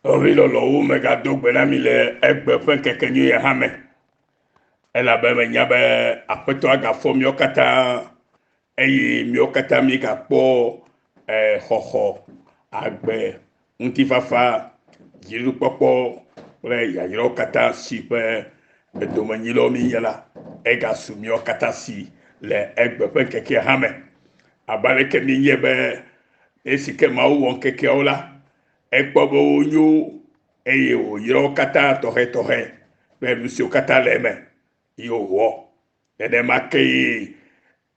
Nɔvi lɔlɔ̃wo, megado gbe na mi le egbe ƒe ŋkekenyui ya hã me. Elabe menya be Aƒetɔ agafɔ míawo katã eye míawo katã mígakpɔ xɔxɔ, agbe, ŋutifafa, dziɖuɖukpɔkpɔ kple yayrawo katã si ƒe domenyilawo míenye la, egasu míawo katã si le egbe ƒe ŋkekea hã me. Abe aleke míenyae be esi ke Mawu wɔ ŋkekeawo la, Ekpɔ be wonyo eye wòyra wo katã tɔxɛtɔxɛ kple nu siwo katã le eme ye wòwɔ. Nenema kee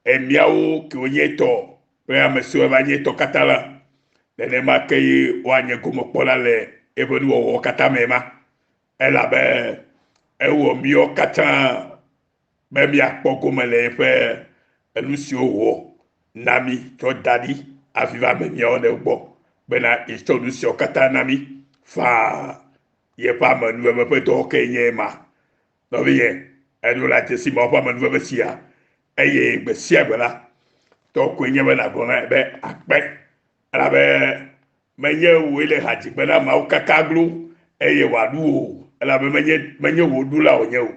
emiawo kewo nye etɔ kple ame siwo va nye etɔ katã la, nenema kee woanye gomekpɔla le eƒe nuwɔwɔwo katã me ma. Elabe ewɔ míawo katã be míakpɔ gome le eƒe enu siwo wòwɔ na mí tsɔ da ɖi hafi va me míawo ɖe gbɔ bena yetsɔ nu siawo katã na mí faa. Yeƒe amenuveve ƒe dɔwo kee nye ema. Nɔvinye, eɖo la dzesi Mawu ƒe amenuveve sia eye gbe sia gbe la, tɔ koe nye be nàgblɔ na be akpe elabe Menye wòe le ha dzi gbe na Mawu kaka glo eye wòaɖu wò o, elabe menye menye wò ɖula wònye o.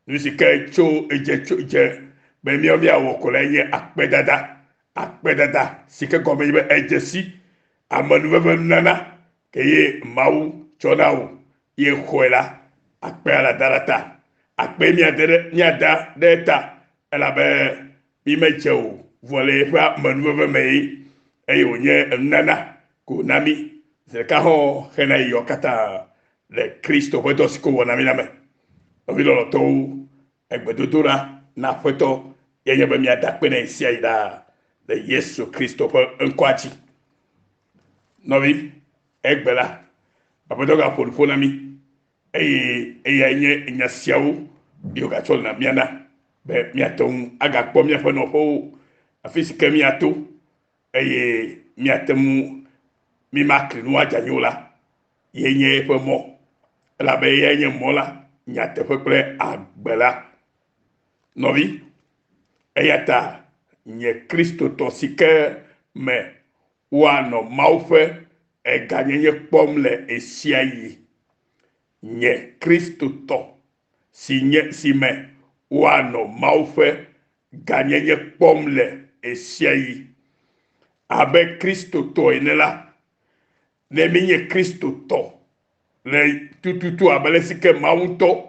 Nu si ke tso dze tso dze be míawo míawɔ ko lae nye akpedada, akpedada si ke gɔme nye be edze si amenuveve nunana ke ye Mawu tsɔ na wò ye xɔe la, akpea la da ɖe ta. Akpee míade ɖe míada ɖe eta elabe Mímedze o, vɔ le eƒe amenuveve me ye, eye wònye enunana ko na mí zi ɖeka hɔ̃ hena yiyɔ katã le Kristo ƒe dɔ si ko wòwɔ na mí la me. Nɔvi lɔlɔ̃tɔwo, egbedodoɖa na Aƒetɔ ye nye be míada akpe nɛ ɣesiaɣi ɖaa le Yesu Kristo ƒe ŋkɔa dzi. Nɔvi, egbe la, Aƒetɔ gaƒo nuƒo na mí Eye eyae nye nya siawo yi wògatsɔ na mía na be míate ŋu agakpɔ míaƒe nɔƒewo, afi si ke míato eye míate ŋu mímakli nu adze anyi o la, ye nye eƒe mɔ. Elabe eyae nye mɔ la, nyateƒe kple agbe la. Nɔvi, eya ta nye Kristotɔ si ke me Woanɔ Mawu ƒe eganyenye kpɔm le ɣesiaɣi. Nye Kristotɔ si nye si me woanɔ Mawu ƒe ganyenye kpɔm le ɣesiaɣi. Abe Kristotɔ ene la, ne míenye Kristotɔ le tututu abe ale si ke Mawu ŋutɔ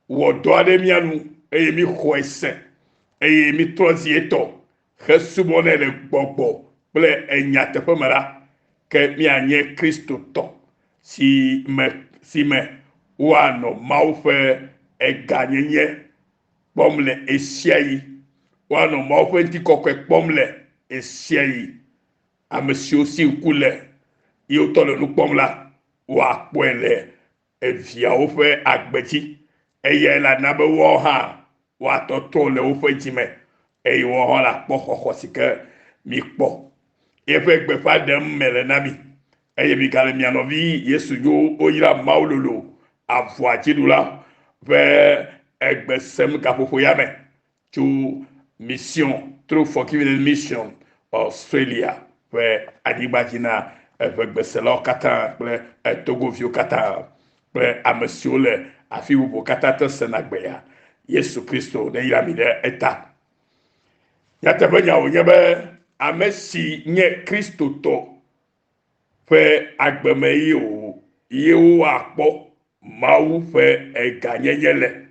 wɔ dɔ aɖe mía nu eye míxɔe se eye mítrɔ zi etɔ hesubɔnɛ le gbɔgbɔ kple nyateƒe me la, ke míanye Kristotɔ si me si me woanɔ Mawu ƒe eganyenye kpɔm le ɣesiaɣi, woanɔ Mawu ƒe ŋutikɔkɔe kpɔm le ɣesiaɣi. Ame siwo si ŋku le ye wotɔ le nu kpɔm la, woakpɔe le eviawo ƒe agbe dzi. Eyae la na be woawo hã woatɔtɔ le woƒe dzi me eye woawo hã lakpɔ xɔxɔ si ke mikpɔ. Eƒe gbeƒã ɖem mele na mi eye migale mia nɔvi Yesu nyo woyra Mawu lolo avɔa dziɖula ƒe egbe sem gaƒoƒo ya me tso Mission True Forgiveness Mission Australia ƒe anyigba dzi na eƒe gbeselawo katã kple Togoviwo katã kple ame siwo le afi bubu katã te sena gbe ya. Yesu Kristo neyra mi ɖe eta. Nyateƒenya wònye be ame si nye Kristotɔ ƒe agbe me ye o ye woakpɔ Mawu ƒe ganyenye le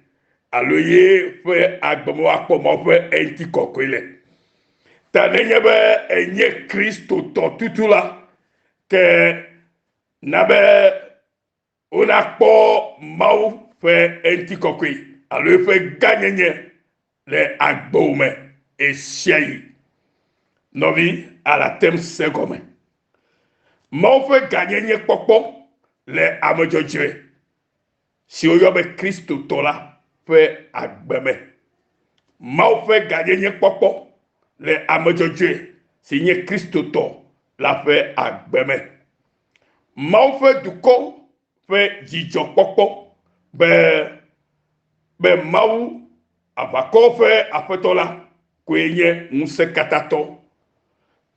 alo ye ƒe agbe me woakpɔ Mawu ƒe ŋutikɔkɔe le. Ta nenye be enye Kristotɔ tutu la, ke na be wonakpɔ Mawu ƒe ŋutikɔkɔe alo eƒe gãnyenye le agbewò me ɣesiaɣi. Nɔvi, alate ŋu se gɔme. Mawu ƒe gãnyenye kpɔkpɔ le ame dzɔdzɔe si woyɔ be Kristotɔ la ƒe agbe me. Mawu ƒe gãnyenye kpɔkpɔ le ame dzɔdzɔe si nye Kristotɔ la ƒe agbe me. Mawu ƒe dukɔ ƒe dzidzɔkpɔkpɔ be be Mawu aʋakɔwo ƒe Aƒetɔ la koe nye ŋusẽkatãtɔ.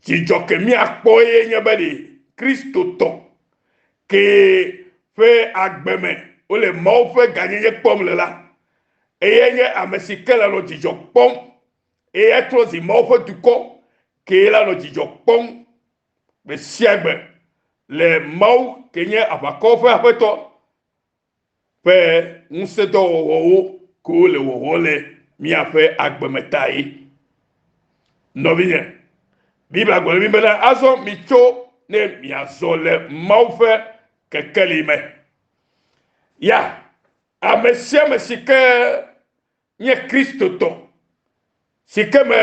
Dzidzɔ ke míakpɔ ye nye be ɖe Kristotɔ Ke ƒe agbe me wole Mawu ƒe gãnyenye kpɔm le la, eyae nye ame si ke le nɔ dzidzɔ kpɔm, eye etrɔ zi Mawu ƒe dukɔ kee la nɔ dzidzɔ kpɔm gbe sia gbe le Mawu ke nye aʋakɔwo ƒe Aƒetɔ ƒe ŋusẽdɔwɔwɔwo ke wole wɔwɔ le míaƒe agbe me tae. Nɔvinye, Biblia gblɔ na mí bena azɔ mitso ne miazɔ le Mawu ƒe kekeli me. Ya, ame sia ame si ke nye Kristotɔ, si ke me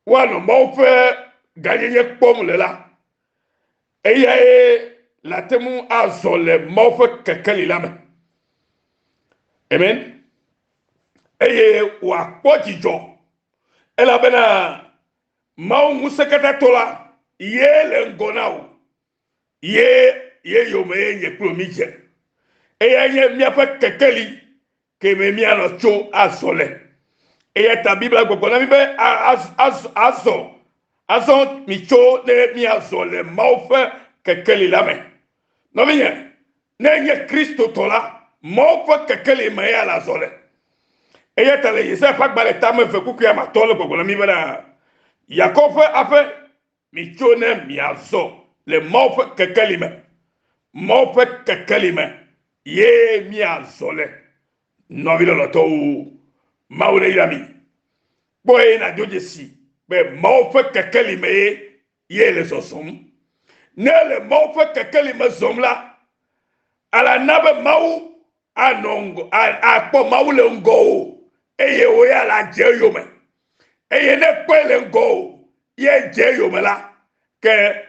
woanɔ Mawu ƒe gãnyenye kpɔm le la, eyae le ate ŋu azɔ le Mawu ƒe kekeli la me. Amen. Eye wòakpɔ dzidzɔ elabena Mawu ŋusẽkatãtɔ la ye le ŋgɔ na wò. Ye ye yome ye nye kple mi dze. Eyae nye míaƒe kekeli ke me míanɔ tso azɔ le. Eya ta Biblia gbɔgblɔ na mí be azɔ azɔ mitso ne míazɔ le Mawu ƒe kekeli la me. Nɔvinye, ne enye Kristotɔ la, Mawu ƒe kekeli me ya le azɔ le. Eya ta le Yesaya ƒe agbalẽ tame eve kpukpui ame atɔ̃ le gbɔgblɔ na mí bena, Yakob ƒe aƒe, mitso ne miazɔ le Mawu ƒe kekeli me. Mawu ƒe kekeli me ye míazɔ le. Nɔvi lɔlɔ̃tɔwo, Mawu neyra mi. Kpɔe nàdo dzesi be Mawu ƒe kekeli me ye ye le zɔzɔm. Ne le Mawu ƒe kekeli me zɔm la, ala na be Mawu anɔ ŋgɔ, akpɔ Mawu le ŋgɔ o, eye wò ya la dze eyome. Eye ne kpɔe le ŋgɔ o, ye dze eyome la, ke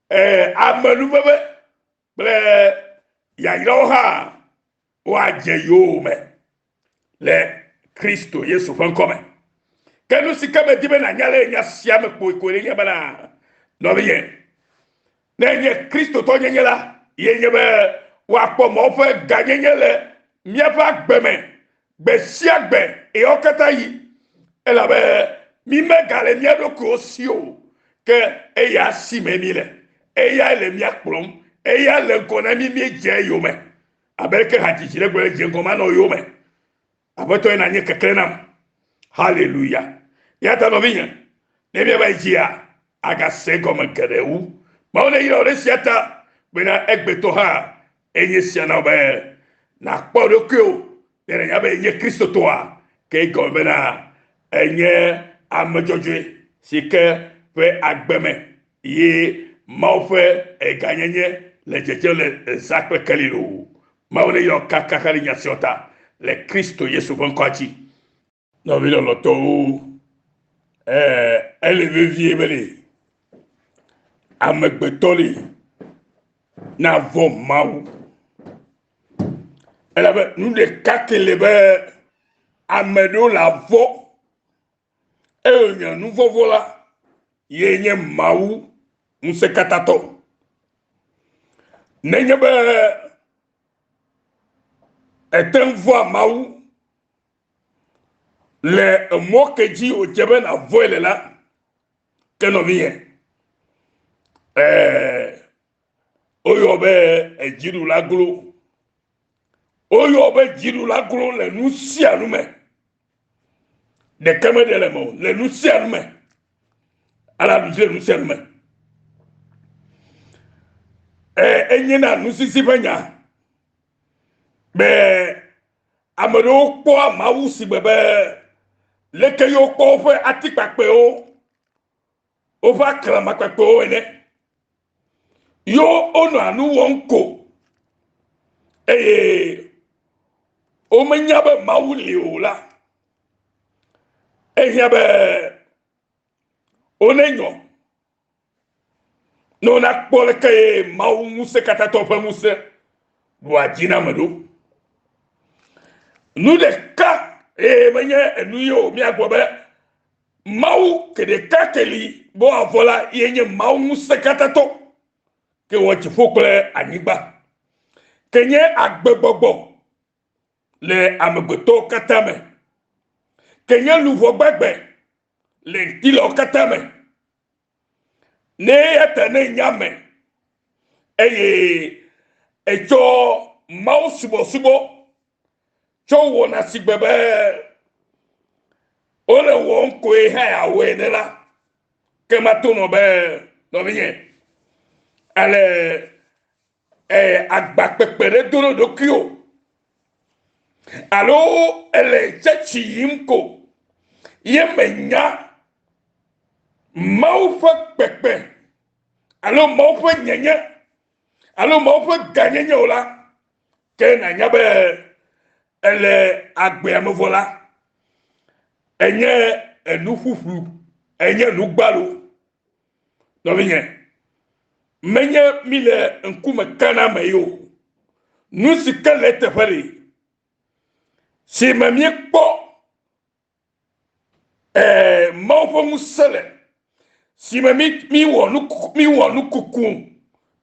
eh, amenuveve kple yayrawo hã woadze yowòme le Kristo Yesu ƒe ŋkɔ me. Ke nu si ke medi be nànya le nya sia me kpoe koe nye bena, nɔvinye, ne enye Kristotɔ nyenye la, ye nye be woakpɔ Mawu ƒe gãnyenye le míaƒe agbe me gbe sia gbe ɣeawo katã ɣi, elabe mí megale mía ɖokuiwo si o, ke eya si me míle. Eyae le mía kplɔm, eya le ŋgɔ na mí míedze eyome. Abe leke hadzidzi ɖe gblɔ le dze ŋgɔ manɔ yome. Aƒetɔ ye nanye keklẽ nam. Haleluya. Eya ta nɔvinye, ne míava yi dzia, agase egɔme geɖe wu. Mawu neyra wò ɖe esia ta bena egbetɔ hã enye sia na wò be nàkpɔ ɖokuiwò ne nènya be yenye Kristotɔa, ke egɔme bena enye ame dzɔdzɔe si ke ƒe agbe me ye Mawu ƒe gãnyenye le dzedzem le zã kple keli loo. Mawu neyɔ kakaka ɖe nya siawo ta le Kristo Yesu ƒe ŋkɔa dzi. Nɔvi lɔlɔ̃tɔwo, ɛɛ, ele vevie be ɖe amegbetɔ li navɔ̃ Mawu. Elabe nu ɖeka ke le be ame ɖewo le avɔ̃ eye wònye nuvɔ̃vɔ̃ la, ye nye Mawu ŋusẽkatãtɔ. Nenye be ète ŋu vɔ̃a Mawu le emɔ ke dzi wòdze be nàvɔ̃e le la, ke nɔvinye, ɛɛ, woyɔ be edziɖula glo. Woyɔ be dziɖula glo le nu sia nu me. Ɖeke meɖe le eme o, le nu sia nu me. Ale aɖu dzi le nu sia nu me. Ɛ enye na nusisi ƒe nya be ame ɖewo kpɔa Mawu si gbe be leke yewo kpɔ woƒe atikpakpɛwo, woƒe aklamakpakpɛwo ene. Yewo wonɔa nu wɔm ko eye womenya be Mawu li o la, ehiã be wonenyɔ ne wonakpɔ leke ye Mawu ŋusẽkatãtɔ ƒe ŋusẽ ɖua dzi na ame ɖo. Nu ɖeka eye menye enu ye o míagblɔ be Mawu ke ɖeka ke li be woavɔ̃ la ye nye Mawu ŋusẽkatãtɔ ke wɔ dziƒo kple anyigba, ke nye agbegbɔgbɔ le amegbetɔwo katã me, ke nye luʋɔ gbagbe le ŋutilãwo katã me. Ne eya ta ne nya me. eye etsɔ Mawu subɔsubɔ tsɔ wɔna si gbe be wole wɔm koe hã yeawɔe ene la, ke mato nɔ be nɔvinye ale eh, agba kpekpe ɖe do ɖe ɖokuiwò alo ele tsɛtsi yim ko ye menya Mawu ƒe kpekpe alo Mawu ƒe nyenye alo Mawu ƒe ganyenye o la, ke nànya be ele agbea me vɔ la, enye enu ƒuƒlu, enye nu gbalo. Nɔvinye, menye mi le ŋkume ka na ame ye o. Nu si ke le eteƒe ɖe, si me míekpɔ eh, Mawu ƒe ŋusẽ le, si me mi miwɔ nu miwɔ nukuku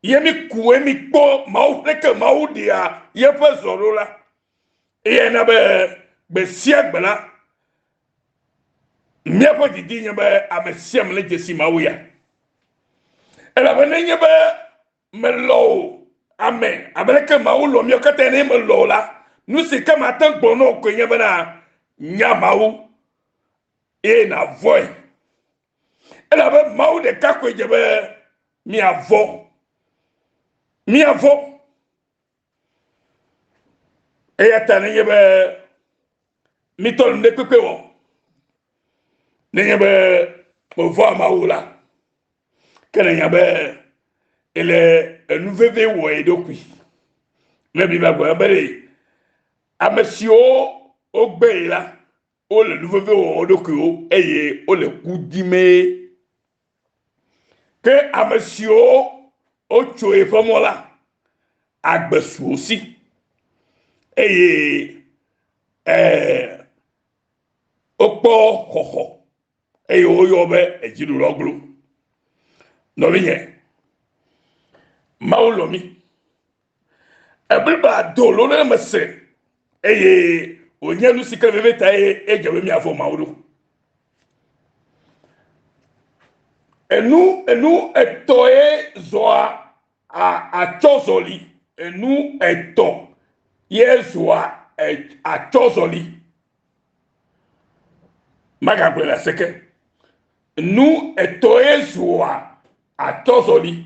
ye mi ku ye mi kpɔ Mawu leke Mawu ɖea yeƒe zɔ ɖo la, eyae na be gbe sia gbe la míaƒe didi nye be ame sia ame nedze si Mawu ya. Elabe nenye be melɔ̃ wò ame abe leke Mawu lɔ̃ míawo katã ene melɔ̃ wò la, nu si ke mate ŋu gblɔ na wò koe nye bena nya Mawu eye nàvɔ̃e. Elabe Mawu ɖeka koe dze be míavɔ̃. Míavɔ̃. Eya ta nenye be mitɔ nu ɖe kpekpe wɔ, nenye be mevɔ̃a Mawu la, ke nenya be ele enu veve wɔ ye ɖokui. Ne Biblia gblɔ be ɖe ame siwo wogbe yi la, wole nu veve wɔ wo ɖokuiwo eye wole ku dimee. Ke ame siwo wotso eƒe mɔ la, agbe su wo si eye eh, wokpɔ xɔxɔ eye woyɔ be edziɖulɔ glo. Nɔvinye, Mawu lɔ̃ mí. Ebliba do lo ɖe eme se eye wònye nu si ke veve ta ye edze be míavɔ̃ Mawu ɖo. Enu enu etɔ̃e zɔa atsɔzɔli. Enu etɔ̃ ye zɔa atsɔzɔli. Magagblɔe le aseke. Nu etɔ̃e zɔa atɔzɔli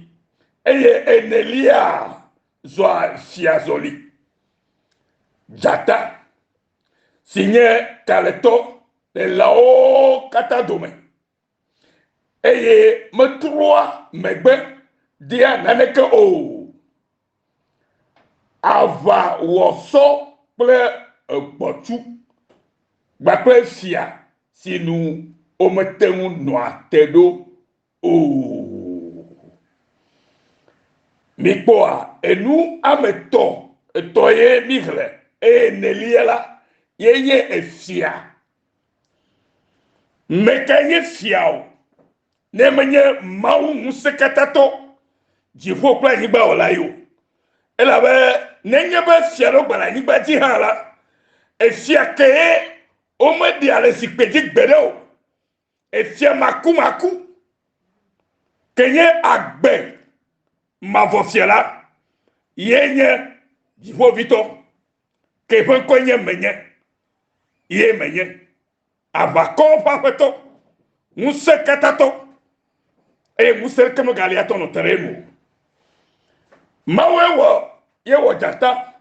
eye enelia zɔa fiazɔli. Dzata si nye kalẽtɔ le lãwo katã dome eye metrɔa megbe dea naneke o. Aʋawɔsɔ kple gbɔ̃tsu kpakple fia si nu womete ŋu nɔa te ɖo o. Mikpɔa enu ame etɔ̃ etɔ̃ ye mixlẽ eye enelia la ye nye efia. Mekae nye fia o ne menye Mawu ŋusẽkatãtɔ, dziƒo kple anyigba wɔla ye o. Elabe nenye be fia ɖewo gba le anyigba dzi hã la, efia kee womeɖea le zikpui dzi gbeɖe o. Efia makumaku ke nye agbe mavɔ fia la ye nye dziƒovitɔ ke ƒe ŋkɔe nye menye ye menye aʋakɔwo ƒe aƒetɔ ŋusẽkatãtɔ eye ŋusẽ ɖeke megali atɔ nɔ te ɖe enu o. Mawue wɔ ye wɔ dzata.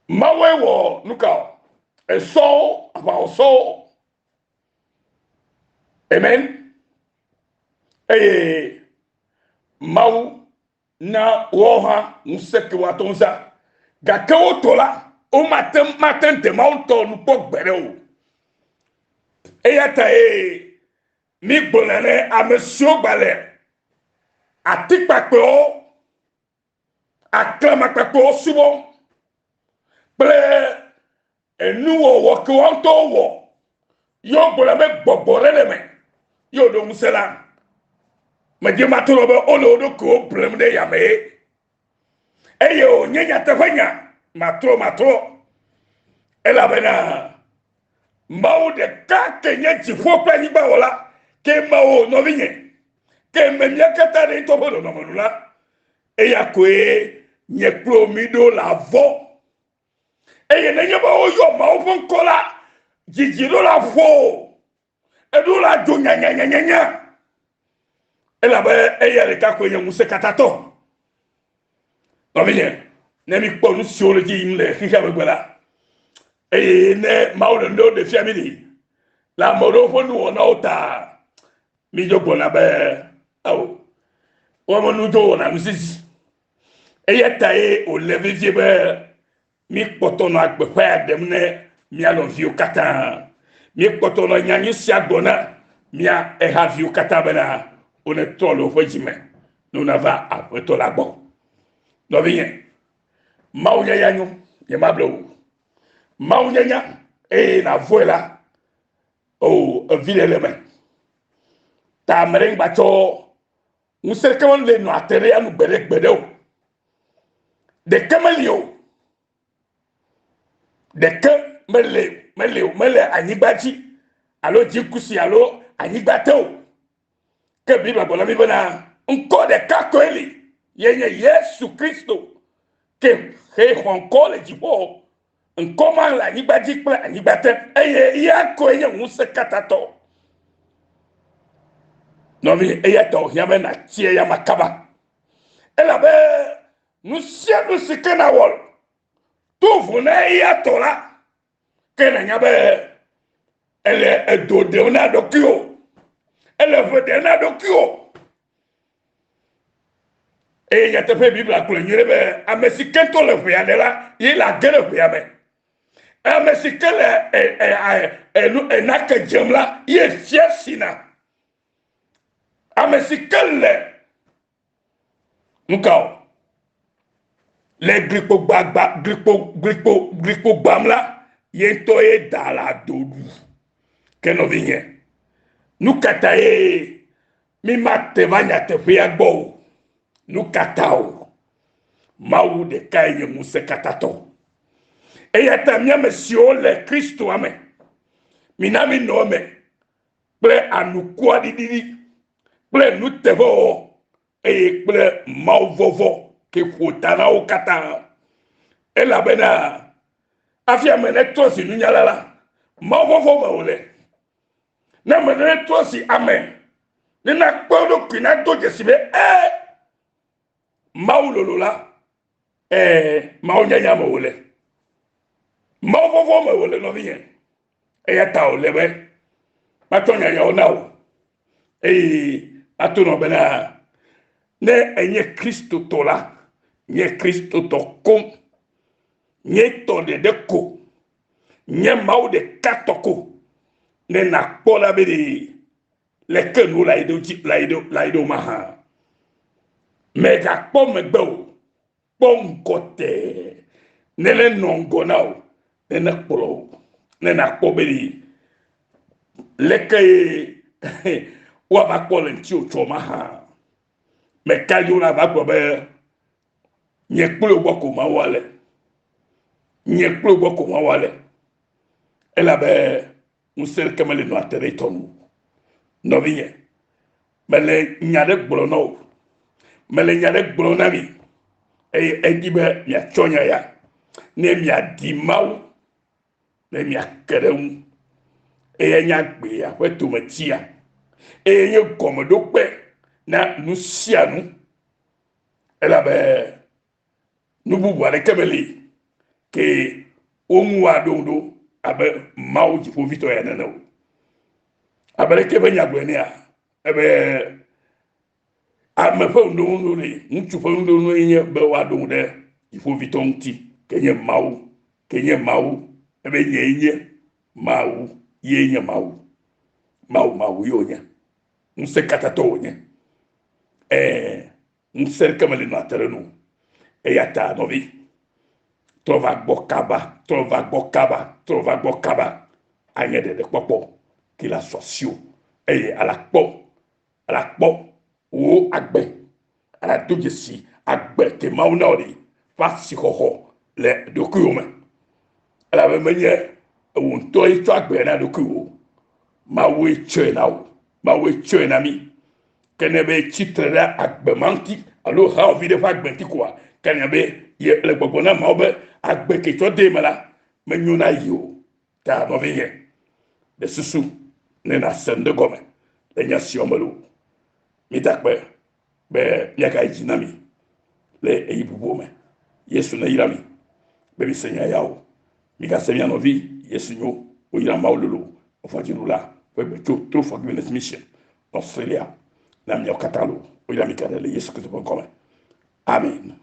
Mawue wɔ nuka o? Esɔwo, aʋawɔsɔwo. Amen. Eye Mawu na woawo hã ŋusẽ ke woate ŋu zã. Gake wotɔ la, womate mate ŋu de Mawu ŋutɔ nu kpɔ gbeɖe o. Eya tae mígblɔna ne ame siwo gba le atikpakpɛwo, aklamakpakpɛwo subɔm kple Enuwɔwɔ ke woa ŋutɔwo wɔ ye wogblɔna be gbɔgbɔ ɖe le eme ye woɖo ŋusẽ la, medze mato be wole wo ɖokuiwo blem ɖe yame ye. Eye wònye nyateƒenya matrɔ matrɔ elabena Mawu ɖeka ke nye dziƒo kple anyigba wɔla ke Mawu nɔvinye ke me mía katã ɖe ŋutɔ ƒe nɔnɔme nu la. Eya koe nye kple mi ɖo la vɔ. Eye nenye be woyɔ Mawu ƒe ŋkɔ la, dzidzi ɖo la ƒo. Eɖo la dzo nyanyanyanya. Elabe eya ɖeka koe nye ŋusẽkatãtɔ. Nɔvinye, ne mikpɔ nu siwo le dzi yim le xexea me gbe la, eye ne Mawu le nu ɖewo ɖe fia mi ɖi le ame ɖewo ƒe nuwɔnawo ta, midzo gblɔna be ao, woame nu dzo wɔna nu sisi. Eya tae wòle vevie be míkpɔtɔ nɔ agbeƒã ya ɖem ne mía nɔviwo katã. Míekpɔtɔ nɔ nyanyui sia gblɔ na mía ehaviwo katã bena wonetrɔ le woƒe dzi me ne wonava Aƒetɔ la gbɔ. Nɔvinye, Mawu nyanya nyo, nyemable wò. Mawu nyanya eye nàvɔ̃e la, o evi le le eme. Ta ame ɖe ŋgbatsɔ ŋusẽ ɖeke mele nɔ ate ɖe ya nu gbeɖe gbeɖe o. Ɖeke meli o. Ɖeke mele mele o mele anyigba dzi alo dzikusi alo anyigba te o. Ke Biblia gblɔ na mi bena ŋkɔ ɖeka koe li ye nye Yesu Kristo ke he xɔ ŋkɔ le dziƒo. Ŋkɔ ma le anyigba dzi kple anyigba te eye eya koe nye ŋusẽkatãtɔ. Nɔvi eya ta wòhiã be nàtsi eya ma kaba. Elabe nu sia nu si ke nàwɔ to vo na eya tɔ la, ke nànya be ele edo ɖem na ɖokuiwò, ele ʋe ɖem na ɖokuiwò. Eye nyateƒe Biblia gblɔe nyuie be ame si ke ŋutɔ le ʋea ɖe la, ye le age ɖe ʋea me. Ame si ke le enake dzem la, ye fia sina. Ame si ke le Nu ka o? Le glikpo gbagba, glikpo, glikpo, glikpo gbam la, ye ŋutɔ ye da la do ɖu. Ke nɔvinye, nu ka ta ye mi mate va nyateƒea gbɔ o? Nu ka ta o? Mawu ɖekae nye ŋusẽkatãtɔ. Eya ta mía ame siwo le Kristoa me, mina minɔ eme kple anukuaɖiɖi kple nuteƒewɔwɔ eye kple mawuvɔvɔ̃ ke ƒo ta na wo katã. Elabena hafi ame netrɔ zi nunyala la, mawuvɔvɔ̃ me wòle. Ne ame netrɔ zi ame, ne nakpɔ eɖokui nado dzesi be ee, Mawu lolo la, ee, Mawu nyanya me wòle. Mawu vɔvɔ̃ me wòle nɔvinye. Eya ta wòle be matsɔ nya yawo na wò eye mato nɔ bena ne enye Kristotɔ la, nye Kristotɔ koŋ, nye tɔ ɖeɖe ko, nye Mawu ɖeka tɔ ko, ne nàkpɔ la be ɖe leke nu la yi ɖo dzi la yi ɖo la yi ɖo mahã. Mègakpɔ megbe o, kpɔ ŋgɔ tee. Ne nenɔ ŋgɔ na wò, ne nekplɔ wò, ne nàkpɔ be leke ye woava kpɔ le ŋutiwò tsɔ mahã. Meka dzi wona va gblɔ be nye kple wò gbɔ ko Mawu ale. Nye kple wò gbɔ ko Mawu ale. Elabe ŋusẽ ɖeke meli nɔ ate ɖe etɔ nu. Nɔvinye, mele nya ɖe gblɔ na wò. Mele nya ɖe gblɔ na mi eye edi be miatsɔ nya ya ne miadi Mawu ne miake ɖe eŋu. Eye nye agbea ƒe tometia eye nye gɔmeɖokpe na nu sia nu. Elabe Nu bubu aɖeke meli ke wo ŋu woaɖo ŋu ɖo abe Mawu Dziƒoʋĩtɔ ya nene o. Abe leke eƒe nya gblɔe nea, ebe ame ƒe ŋuɖoŋuɖo li, ŋutsu ƒe ŋuɖoŋuɖo nye be woaɖo ŋu ɖe Dziƒoʋĩtɔ ŋuti, ke nye Mawu, ke nye Mawu, ebe nyee nye Mawu, ye nye Mawu. Mawu, Mawu ye wònye. Ŋusẽkatãtɔ wònye. Ɛɛ, Ŋusẽ ɖeke meli nɔ ate ɖe nu. Eya ta nɔvi, trɔ va gbɔ kaba, trɔ va gbɔ kaba, trɔ va gbɔ kaba. Anye ɖeɖekpɔkpɔ ke la sɔ asiwò eye ala kpɔ, ala kpɔ wò agbe, ala do dzesi agbe ke Mawu na wò ɖi ƒe asixɔxɔ le ɖokuiwò me. Elabe menye wò ŋutɔe tsɔ agbe na ɖokuiwò o. Mawue tsɔe na wò. Mawue tsɔe na mí. Ke ne be tsitre ɖe agbe ma ŋuti alo hawòvi ɖe ƒe agbe ŋuti koa, ke anya be ye le gbɔgblɔ na Mawu be agbe ke tsɔ dee me la menyo na ye o. Ta nɔvinye, ɖe susu ne nàse nu ɖe gɔme le nya siawo me loo. Mída akpe be míagayi dzi na mi le ɣeyiɣi bubuwo me. Yesu neyra mi be mise nya yawo. Migase mia nɔvi Yesu nyo woyra Mawu lolo eʋɔdziɖula ƒe gbe tso True Forgiveness Mission, Australia na miawo katã loo. Woyra mi geɖe le Yesu Kristo ƒe ŋkɔ me. Amen.